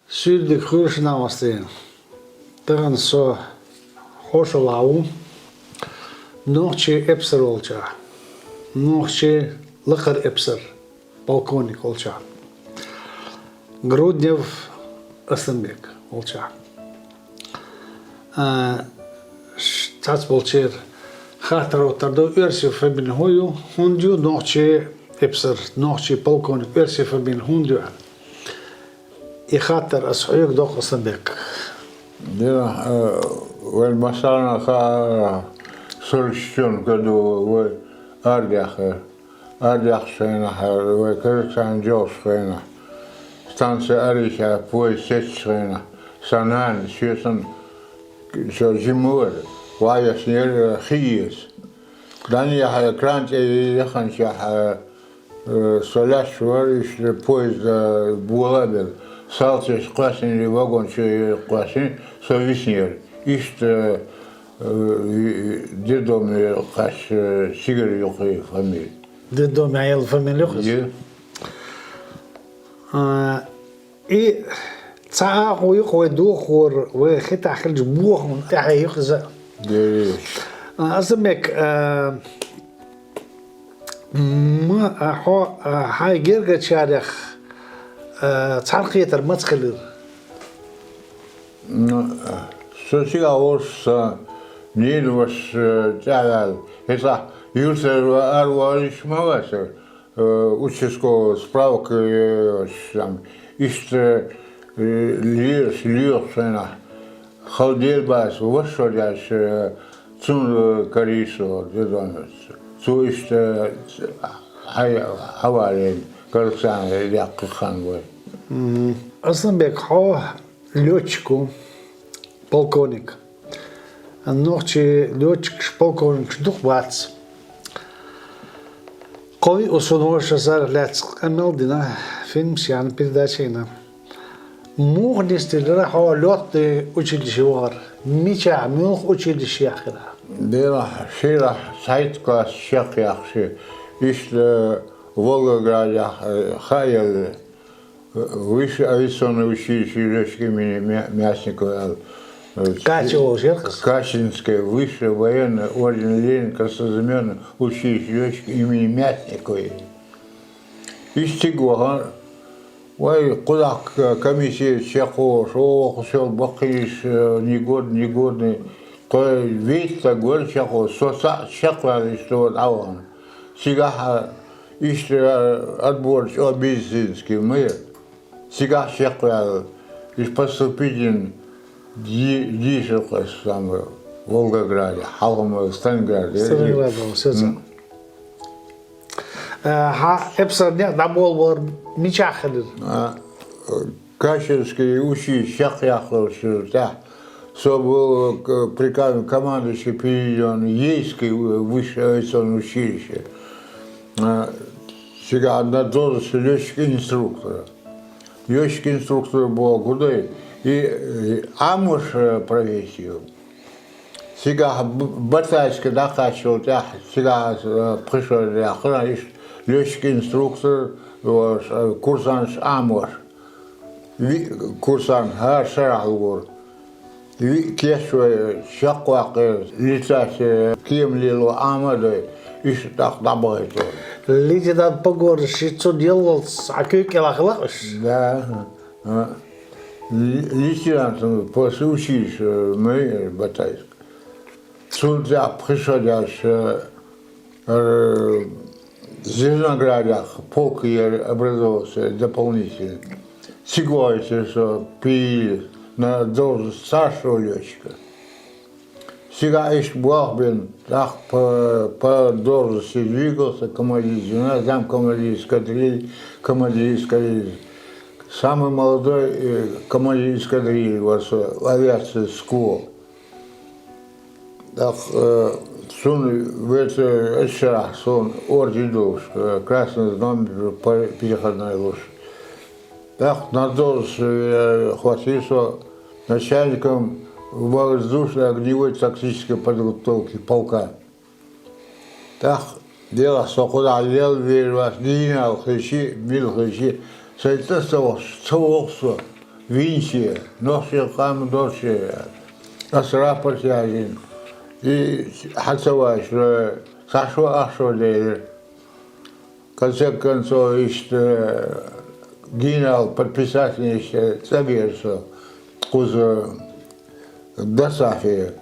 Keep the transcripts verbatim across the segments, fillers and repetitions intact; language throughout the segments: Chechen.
Суьйредиг хуьлда шун, масала. Тахан со хьошал ву нохчийн эпсар волча, нохчийн лакхара эпсар, полковник волча, Груднев Асланбек волча. А, ш-, цхьаццаболчеран хаттар-оттар ду, оьрсийн фамили хӀун ю, хӀунда ю нохчийн эпсар, нохчийн полковник оьрсийн фамили хӀунда ю аьнна. И хаттар ас хьоьга доккху, Асланбек. Дина, э, вайн массарнаха сорок четвёртом году вай арадаьхар. Арадаьхача хенахь, вай Казахстане долчу хенахь, станция Арича поезд сецначу хенахь, сан нана, шен санна, со жима вара, ваьшнера хи эца. ДӀанехьа кран тӀе яханчохь, э, со лаьтташ вара, иштта поезд, э, бола а белла. Салтеша кхоьссина, вагон чу кхоьссина, со виснера. Иштта, э, детдоме кхаьчча, э, цигара ю-кх и фамили. Детдоме яла фамили ю-кх иза? Ю. А, и цхьа агӀо ю-кх вай дохор, вай хи тӀехь хиллачу бохамна тӀаьхье ю-кх иза. Дерриг. А, Асланбек, а, ма, а, хьо, а, хьайн гергарчарех, а, цхьаьнакхетар маца хилира? Ну, со цигахь волуш, сан ненан вашас, э, тӀаьхьаваьлла. ХӀетахь юьртара ара валийча ма вацара, э, участковый справка, э, там, иштта, э, лелаш, лоьхучу хенахь, хала дела бац, ваша шо даьлча, э, цунна, э, карийра со, дедонца. Цо иштта, э, хьа-, хьавалийна, Казахстане даьккхина хан вай. Мгм. Асланбек, хьо лётчик ву, полковник. Нохчийн лётчикаш, полковникаш дукха бац. Кхо-виъ ву суна вашасах лаьцна къамел а дина, фильмаш а яьхна, передачаш а йина. Муха нисделира хьо лётный училище вахар? Мичахь, муьлха училище яьккхира? Делахь, ширахь цхьайтта класс чекхъяьккхича, иштта Волгоградехь, э, хьаелла. Высшее авиационное училище лётчиков имени Мя-, Мясникова аьлла. Кача олуш яра-кх иза? Качинское высшее военное орден Ленина краснознаменное училище лётчиков имени Мясникова. Иштта цига вахана, вай кхузахь к-, комиссия чекхволуш, оха сел баккхийш, э, негодный, негодный. Кхо-виъ стаг вара чекхволуш, со цхьаъ чекхваьлла иштта вара дӀавахана. Цигахь, а, иштта, а, отбор чӀогӀа медицинский ма яра. Цигахь чекхваьлла, иштта поступить йина, ди-, дийшира-кх аса самое Волгограде, хьалха-м Сталинграде. Сталинграде, сецна. М. Э, хьан эпсар некъ дӀаболабар мичахь хилира? А, Качинское училище чекхъяьккхинчул тӀаьхьа со был, э, к-, приказом командующего переведён в Ейское высшее авиационное училище. А, цигахь на должность лётчик-инструктора. Лётчик-инструктор бохург хӀун ду, и, э, Ӏамош, э, профессия ю. Цигахь Б-, Батайске дӀакхаьччул тӀаьхьа, цигахь аса, э, пхи шо яьккхина, иштта лётчик-инструктор, э, курсанташ Ӏамош. Виъ курсант хӀара шарахь лур. Виъ кечвай, чекхваккхий, летать, э, кема лело Ӏама а дой, иштта тӀаккха дӀабахийтар. Лейтенант погонаш шиъ цунна яллалц хьан куьйга кӀелахь хилла-кх уьш? Да. А, ле-, лейтенантом после училища, э, мы, э, Батайск. Цул тӀаьхьа пхи шо даьлча, э, Зеленоградехь полк яра, образовался дополнительно. Цига вахийтира со, перевели на должность старшего лётчика. Цигахь иштта болх бина, тӀаккха по, по должности двигался, командир звена, замкомандир эскадрильи, командир эскадрильи. Самый молодой, э, командир эскадрильи вара со, авиация СКО. ТӀаккха, э, цунна вецара эшшарахь суна орден долуш, э, Красное Знамя пер-, переходной луш. ТӀаккха надолуш, э, хӀоттийра со начальником воздушно-огневой тактической подготовки полка. ТӀаккха делахь со кхузахь лелла вер вац, дийна хилча, мила хилча, сайн цӀа ца вахча, ца воху со, винче, нохчийн къам долче, аса рапорт яздина, и хьан ца вайша, схьашо ахчо делира. Конце концов, иштта, генерал подписать иштта цӀа гера со, кхуза Досафе.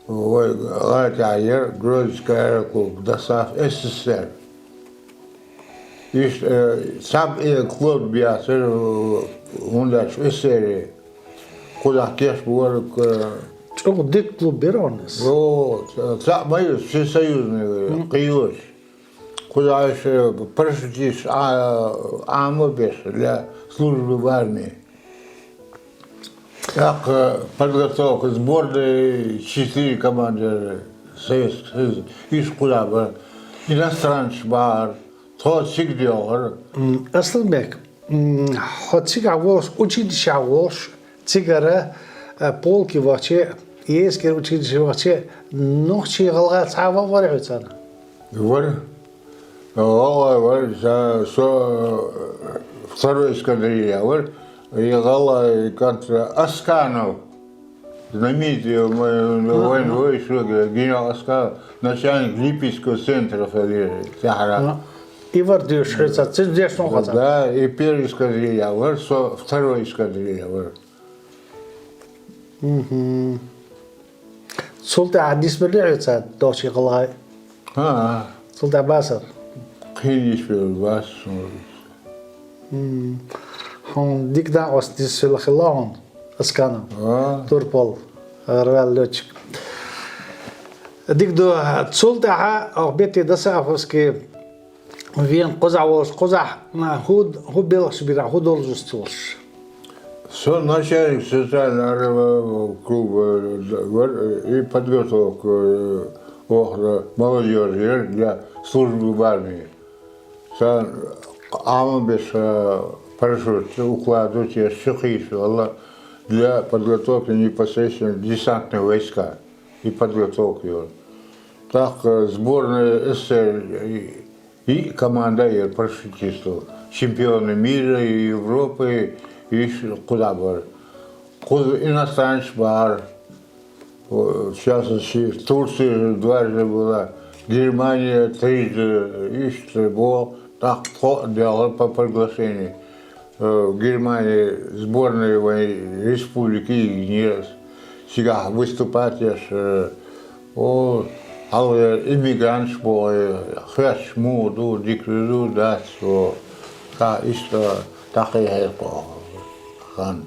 Вай гӀала тӀехь яра Грозский аэроклуб, Досаф, С С С Р. Иштта, э, цхьа а клуб яцара, э, хӀунда аьлча С С Р-е. Кхузахь кечбора, э, чӀогӀа дика клуб яра хьуна иза. О, ца-, цхьаъ ма ю, всесоюзный, э, кхийолуш. Кхузахь аша парашютист а-, Ӏама беш для службы в армии. ТӀаккха подготовка сборной четыре командира Советского Союза. Уьш кхузахь бара. Иностранцаш бахара. Тхо цига доьлхура. М, Асланбек, м, хьо цигахь волуш, училищехь волуш, цигара, а, полке вахча, ескера училище вахча, нохчий, гӀалгӀай цхьа а вахара хьоьцарна? Вара. ГӀалгӀай вара, со, со, э, второй эскадрилья вара. И гӀалгӀай кӀант Асканов, знаменитый, э, войн-, войсковой, генерал Асканов, начальник Липецкого центра хилира тӀаьхьара. А, и вара доьшуш хьоьца, ца дешна хьоьца? Да, и первый эскадрилья вара, со второй эскадрилья вара. Мгм. Цул тӀаьхьа нисбеллий хьоьца нохчий, гӀалгӀай? ХӀаа. Цул тӀаьхьа бацара? Кхин нисбелла бац суна. М. Хьуна дика дакъост нисвелла хилла хьуна, Асканов. А. Турпал, гӀараваьлла лётчик. Дика ду, цул тӀаьхьа оха бетте Досафовский вен кхузахь волуш, кхузахь, а, хӀу-, хӀун белхаш бира, хӀун долуш ца волуш? Со начальник социального клуба вар и подготовка, э, охра молодёжи яр для службы в армии. Сан Ӏама беш, э, парашютца укладывать еш, шикхийша валла для подготовки непосредственно десантные войска и подготовка йора. ТӀаккха сборная С С С Р и И команда яр парашютистов. Чемпионы мира и Европы, и ш-, кхузахь бара. Кхуза иностранцаш бара. В частности, в Турции дважды была, Германия трижды, иштта бо, тӀаккха тхо а делла по приглашению. Э, Германия сборная вайн республики йигнера, цигахь выступать еш, э, о, хьалха иммигранташ боху, э, хвеш муха ду, дика ду, дац, о, ша иштта дӀакхайкхира оха хан.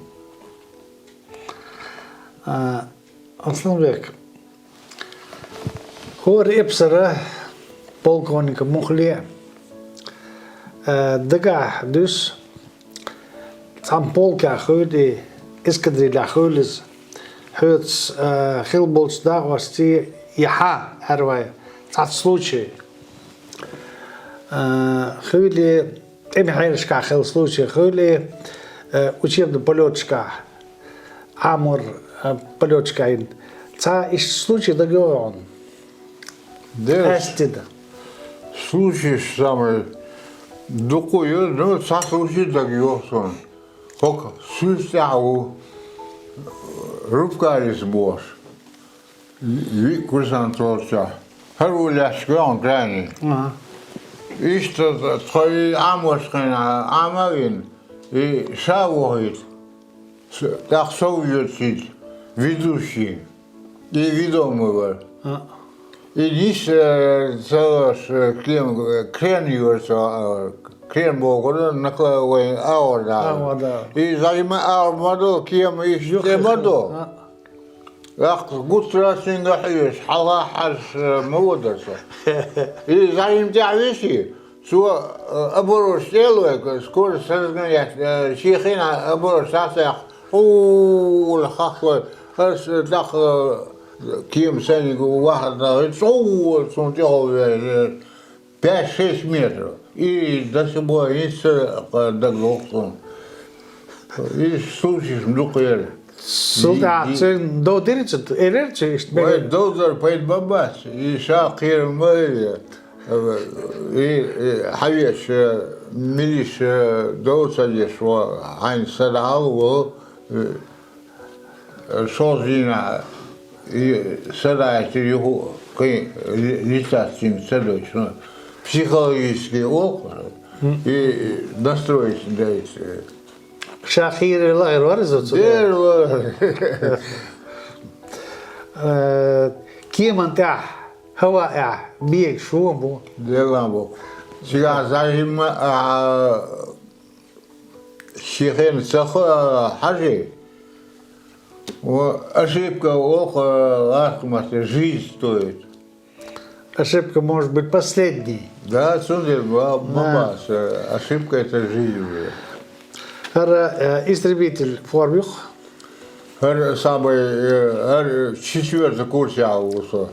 А, Асланбек, хӀора эпсара полковника муххале а, э, дагахь дуьсу, цхьана полкехь хуьлий, эскадрилехь хуьлу иза, хьоьца, э, хилла болчу дакъошций, и хьан, аьлла вай, цхьацца случай, э, хуьлий, тӀеман хьелашкахь хилла случай хуьлий, э, учебный полёташкахь, Ӏамор, э, полёташкахь йина. Цхьа иштта случай дагайогӀий хьуна? Дера. Къаьстина. Случайш самый дукха ю, ну, цхьа случай дагайогӀу суна. ХӀокху суьлца тӀехь ву, рубкалица бохуш. Виъ курсант волчохь. ХӀара ву лаьтташ гоьгӀна гани. Ага. Иштта тхо и Ӏамош хенахь Ӏама а вина, и ша а вохуьйту. С-, тӀаккха сов йоьцуьйту, ведущий. И ведомый вара. А. И нис, э, ца лош, э, кем, э, крен йора со, э, крен бохура, накла-, вайн агӀор дала. АгӀор дала. И зӀийма агӀор ма до, кема иштта тӀе ма до. А. ТӀаккха гуттара а цуьнга хьоьжуш, хьалха хьажаш, э, ма вадара со. И зӀийма тӀехь висий, цо, э, оборудование тӀе а лойла, скорость разгонять, э, шен хенахь оборудование схьа а схьаяккха, хӀула хахлой, аса даккха, э, Кема саниг вахар, цӀа цунна тӀехьа вер, пять-шесть метров. И до сих пор хӀинца дагадоагӀа цунна. И случаеш дукха яр. Султан, цуьнан дов дира цу, элира цу иштта мегар? Вай дов дар пайда ма бац, и ша кхерам ма яр. И, и хьавеш, милиша дов ца деш, хьайна са дӀа а во, шозза дийнахь, и са дӀахӀиттира юха, кхин ли-, литацинг ца дойчу, ну, психологически олу, и настроиться дайта. Ша хийрара лахара вара иза цу? Дера вара. Э, кеман тӀехь, хӀаваъехь бегаш хӀун бу? Делан бу. Цигахь зӀаьхьимма, а, шен хенахь ца хаа хьажий. Ва ошибка, олу, латкъа матте, жизнь стоит. Ошибка может быть последней. Да, цундела ма, ма бац, ошибка — это жизнь уже. ХӀара, э, истребитель форма юкъа? ХӀара самый, э, хӀара четвёртый курсехь ву со.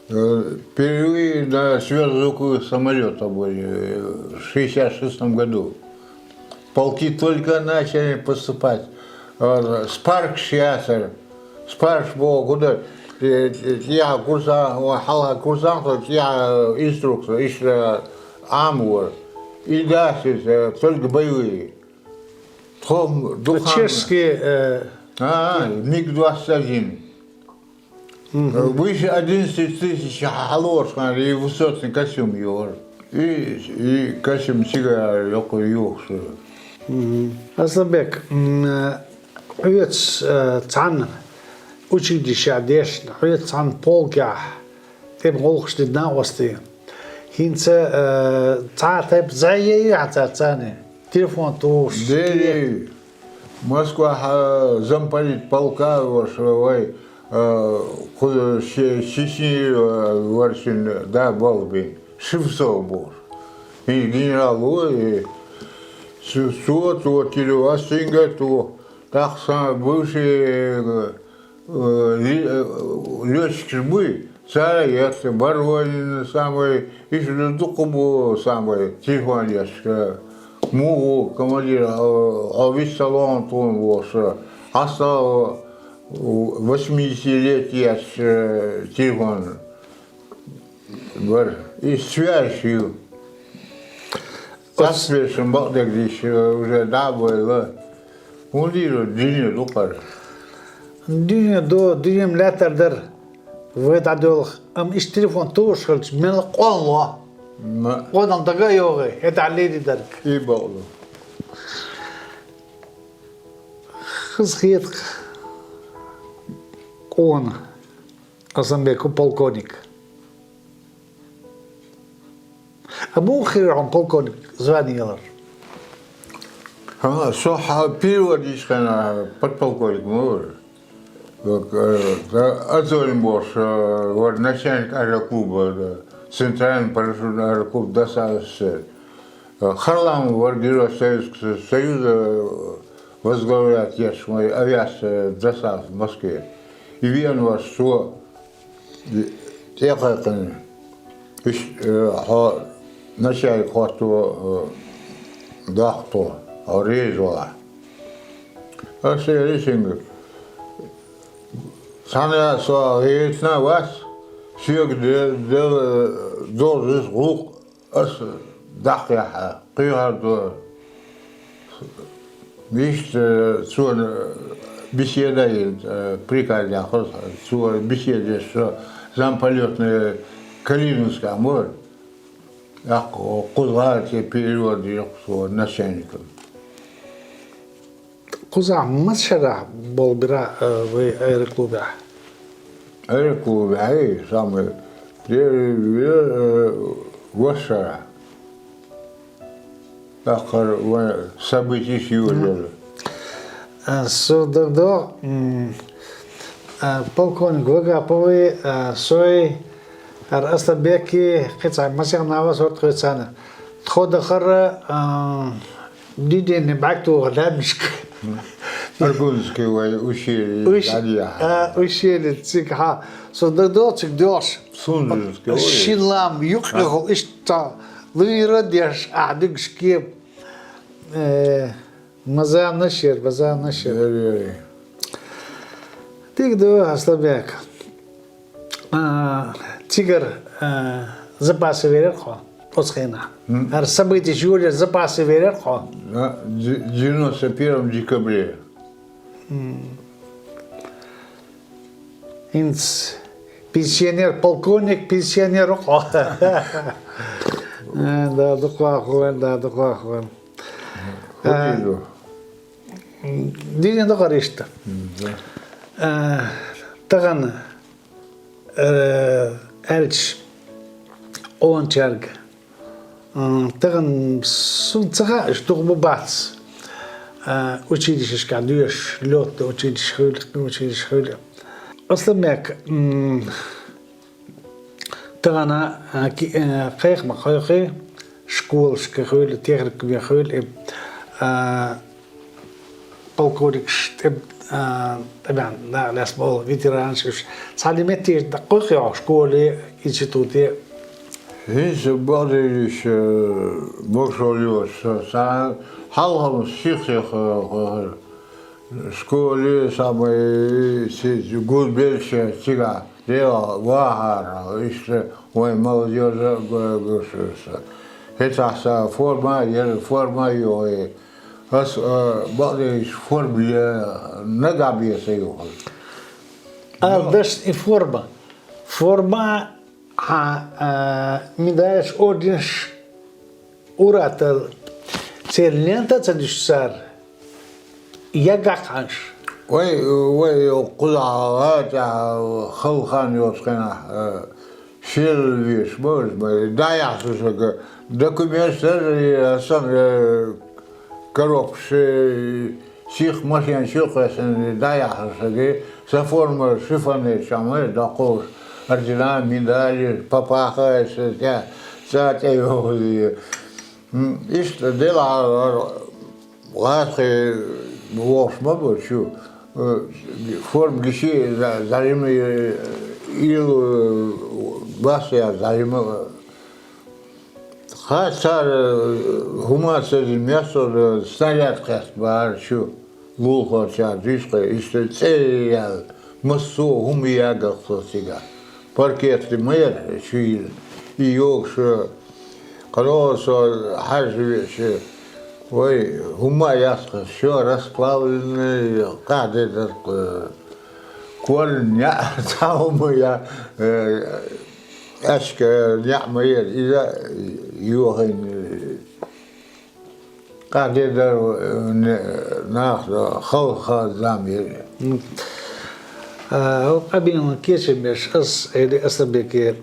Э, впервые на сверхзвуковых самолётах были, э, в шестьдесят шестом году. Полки только начали поступать. Э, спаркаш яцара. Спаркаш боху хӀун дар, э, э, тӀехьа курсант, хьалха курсант, тӀехьа инструктор, иштта Ӏамор. И дас иза, только боевые. Тхо дукха... Чешский, э, а, миг двадцать один. Выше одиннадцати тысяч хьалоцуш хьан и высотный костюм йора. И, и костюм цигара йоккха юхуш. Асланбек, м, э, хьоьца, э, цхьана училищехь дешна, хьоьца цхьана полкехь тӀе гӀуллакхаш дина накъостий. ХӀинца, э, цхьа а тайпа зӀе яй хьан цара царна? Телефон тухуш? Дели, Москвахь, э, замполит полка ваша вай, э, кху-, Че-, Чечни, э, варчин да балбин. Шевцов бохуш. И генерал ву, и цо, цо, цо тилу, ас цуьнга ту, тӀаккха сан бывший, э, э, ли-, э, лётчикаш буй, цара яц, Боронин самый, иштта дукха бу самый, телефон еш, э, муха ву командир, э, хьо виссалон тхуна бохуш, хьастагӀа, э, восьмидесятилетие еш, э, телефон. Бара, и связь ю. Цхьаьна бешан бакъдерг дийш, уже дӀа а бевлла. ХӀун дийр ву, дуьне ду-кх хӀара? Дуьне ду, дуьнен лаьттара дара. Вай дӀадоьлху, амма иштта телефон тухуш хилча, мел къонло. Ма. Къонал дага а йогӀий, хӀетахь лерий дерг. И бакъ ду. Хазахета-кх къона. Асланбек ву полковник. А муха хир хьуна полковник звание ялар? ХӀан, со хьан перевод йича хенахь подполковник ма вара. Вот, э, да, Азорин бохуш, э, вара начальник аэроклуба, да, центральный парашютный аэроклуб Д С А С С Р. Э, Харламов вара Герой Советского Союза, э, возглавлять еш вай авиация Д С А в Москве. И веана вара со, тӀекхайкхина, иш-, э, хьо начальник хӀотто, э, дохко, хьо реза валахь. Ас элира цуьнга, цхьана а со гӀертина а вац, соьга де-, де-, должность гӀуллакх ас даккхехь, кхехьар ду. Иштта, э, цо беседа йина, э, приказ яьккхира, цо беседа еш, со замполётный Калиновская ма вара. ТӀаккха кхузахь а те перевод йира-кх со начальникана. Кхузахь маса шарахь болу бира, э, вай аэроклубехь? Аэроклубехь, самый, де-, де-, э, ваьшшара. ТӀаккха вайн событеш юьйлалла. Э, со дагадогӀу, м, э, полковник Вагаповый, э, сой, хӀара Асланбекий, кхин цхьа масех нах а сорта хир царна. Тхо дахара, э, дуьненан бӀаьрг тоха лаьмнашка. Аргунский вай ущелье. Уш-, дӀадехьа. А, ущелье цига хьа. Со дан доцуг дош. Сунжинский вай. Шин лам юкъехула иштта луйра деш, ахь дуьгуш кеп. Э, маза нашер, маза нашер. Эр, эр, эр. Дика ду, Асланбек. А, цигара, а, запасы верар хьо, оцу хенахь. М. ХӀара событеш йолаяр запасы верар хьо. Да, д-, девяносто первом декабре. М. ХӀинца пенсионер, полковник, пенсионер ву хьо. Э, да, дукха вахана, да, дукха вахана. Э, дийна ду хӀара иштта. М, да. Э, тахана э, аьлча, къоначаьрга, э, тахана сун ца хаьа, уьш дукха бу бац, э, училищешкахь доьшуш, лётный училище хуьлу, училище хуьлу. Асланбек, м, тахана, э, ки-, э, кхайкха ма кхайкхий, школашка хуьлу, техникуме хуьлу, э, полковникаш тӀе-, а, тӀебаьхна, да, лаьцна болу ветеранаш уьш. Цхьана метте даккхойхьа школе, институте? ХӀинца бакъдерг, э, могушалла йоцуш, цхьана хьалхам сих-сиха, э, школе самый, э, си-, гулбеллачу цигахь, дела вахара, иштта вайн молодёжа а го-, гуш, хӀетахь сан форма а яра, форма а йохий. Ас, а, бакъдерг форма ле-, нагахь бен ца юхура. Ала дашна и форма. Форма, хьан, а, медалаш, орденаш, уратал, церан лента а ца дуьсуш цара, яггахь хьанаш. Вай, вай кхузахь гӀала тӀехь хала хан йоцу хенахь, а, Шел веш, бовза, ма, дӀаяхьа со сага. Документаш дара, и, сан, э, коробкаш, э, сих машен чу кхоьссина, дӀаяхьа со сага. Сан форма шифонерчохь ма доккхуш. Ордена, медали, папаха, эс, тя, цӀа тӀе йохузи. М, иштта делахь, гӀазкхий вохуш ма бу чу, э, форма гичи за-, зӀарима, э, ил, э, бас яц зӀарима, э, хьан цара, э, хӀума ца зин, место, э, снаряд кхетта бахьара чу. Лулахочара дуьйцу-кх, иштта цӀе яьлла, массо а хӀума яггара цо цигахь. Паркет ма яра чу йилла. И йогуш, кхана со хьаьжжа веача, вай, хӀума а яц-кх, всё расплавленное, къахьде дара-кх, корни неӀ, цхьа хӀума я, э, аьшка неӀ ма яра, иза йохийна. Къахьде дара, э, не-, нах, э, халха зама яра. М. А, хӀокху къамелан кечам беш ас, эли Асланбеке,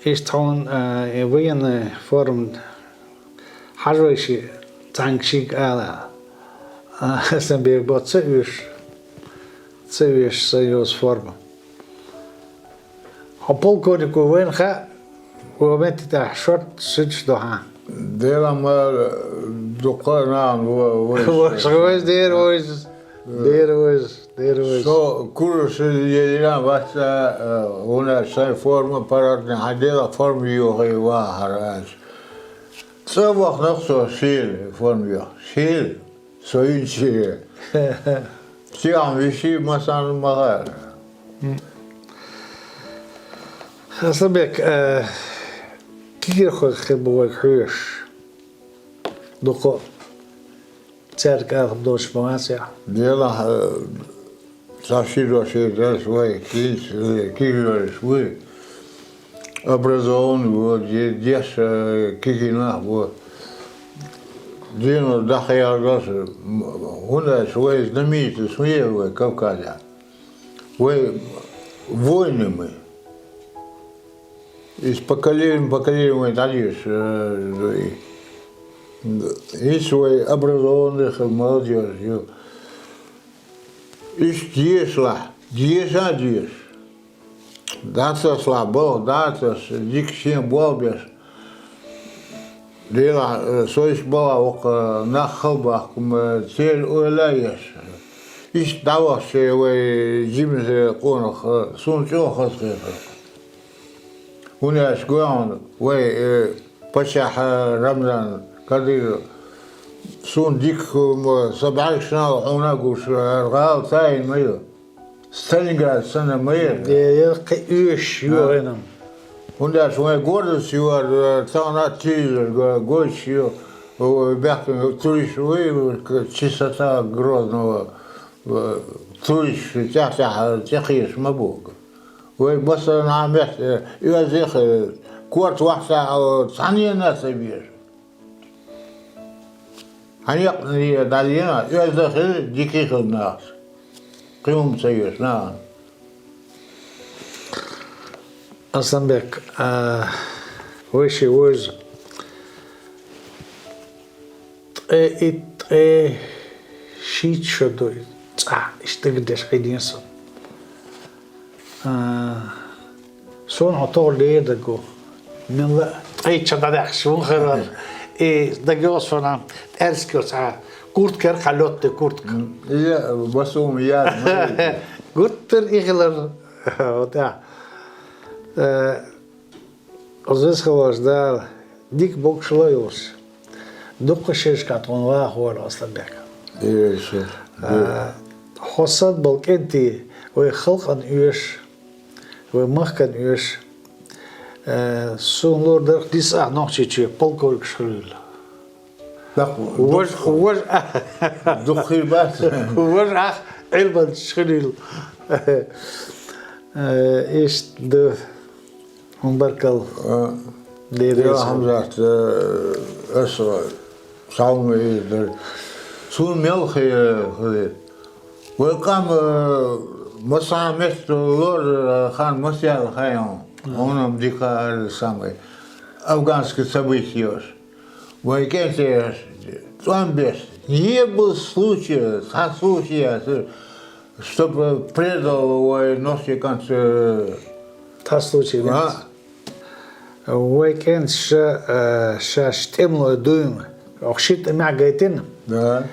иштта хьуна, а, и военная форма хьажа вайши цхьаьнгга шига ала. А, Асланбек бо ца оьшу, ца оьшу сан йоцу форма. Хьо полковник ву вайна хаьа, вай метта тӀехь шорта шуьташ ду хьан. Делахь ма дуккха а нахана во-, вайша. Ваша вайша, дера вайша. Дера вайша, дера вайша. Со курсе елира вац, э, хӀунда аьлча сайн форма парадный, хьан делахь форма йохий вахара аьлча. ЦӀа вахана-кх со шел форма йохуш. Шел. Со йинче. Сиам висий, масарна ма хаьара. М. Асланбек, э, кегийрхой хир бу вайга хьоьжуш. Дукха цаьрга алхам доцуш ма вац ахь. Делахь, э, Цхьа ши дош эр дара вай, кийча, э, кегийрхой вуй. Образованный ву, де-, деш, э, кегий нах бу. Дийнахь дӀахаярдо аса, м, хӀунда аьлча вай знаменитость ма яра вай Кавказехь. Вай воины мы. Из поколение, поколение вайн дӀадеш, э, и, и свой образованный молодёжь ю. Иштта дешалахь, деша а деша. ДӀатасалахь, балха дӀатаса, дика шен болх беш. Делахь, э, со иштта балахь воккха нах халбаккха, м, церан ойла а еш. Иштта дӀавахча вай жимача къонах, суна чӀоагӀа хазахетар. ХӀунда аьлча гой хьона вай, э, паччахь Рамзан Кадыров, суна дика хӀама, са бӀаргашта хьона гуш, гӀала таийна ма ю. Сталинград санна ма яр. Де, яр кхы уьш ю А. гӀенам. ХӀунда аьлча вай гордость ю, э, тахана телевизор го-, гойтуш ю, о, бехк турист вуй, к-, чистота Грозного, э, турист тӀехь-тӀехь тӀекхийраш ма бу. Вай массанхьа метте, э, оьзда хир, корта вахча, э, цхьаннена ца безаш. Хьан якъна дӀалена, оьзда хила, дика хила нахаца. Кхин хӀума ца йош, нахана. Асланбек, а, вай ши вуйза. Ткъе итт, ткъе шийтта шо ду, цӀа иштта дагадеш хьийдина со. А, сона хьо тохар ледаргу. Мелла а ткъе итт шо дӀадаьккхаш вун хилар. И дагайоагӀа сона, тӀаьрсига цхьа куртка яр, кхы лётный куртка. М, я, басум яр, ма яр. Гуттар и хилар. Вот, а. Э, Из веза хиларах Дала дика боккхача ла йолаш. Дукха шерашка тхона ваха хьо вар, Асланбек. Э, шер. А, хьо санна бола кӀентий вай халкъана оьшу, вай махкана оьшу. Э, сона лорадергда, нийса ахь Нохчийчоь полковникаш хилийла. Так, вож, дукха. Вож, дукха хир бац. Вож ах Ӏилманчаш хилийла. Э, иштта ду. Хьуна баркалла. А, Дела я реза хилва. Хьамзат, э, аса салам ма ир дар. Суна мел хи-, хи-, вай къам, э, массахана метте лор, э, хан масъял хайон. Мгм. Онам дика ар самый. Афганские события. Вай кӀентий цӀом беш, не было случая, цхьа случай, чтоб предал вай нохчий кӀант. Цхьа случай, а? Вай кӀентий ша, э, шаьш тӀемалой дуйна, ох, ши тӀемах гайтина. Да.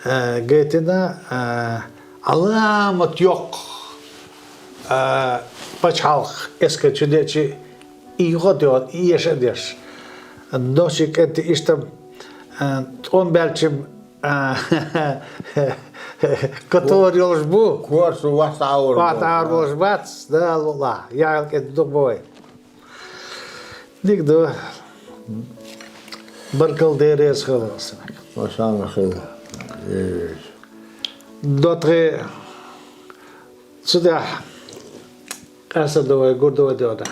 Э, гайтина, э, Ӏаламат йоккха, э, пачхьалкх эскар чу деача, и юха а доьгӀна, и эша а деш. Нохчий кӀентий иштта, а, тӀом баьлча, а, котор йолаш бу. Корса вахта Ӏовар. Вахта Ӏовар болаш бац, да, Аллах. Яхьял кӀентий дукха ба вай. Дика ду. Баркалла, Дела реза хилва. Ва салам хилда. Э. Дотхе цу тӀа къаьстта ду вай, гур ду вай дода.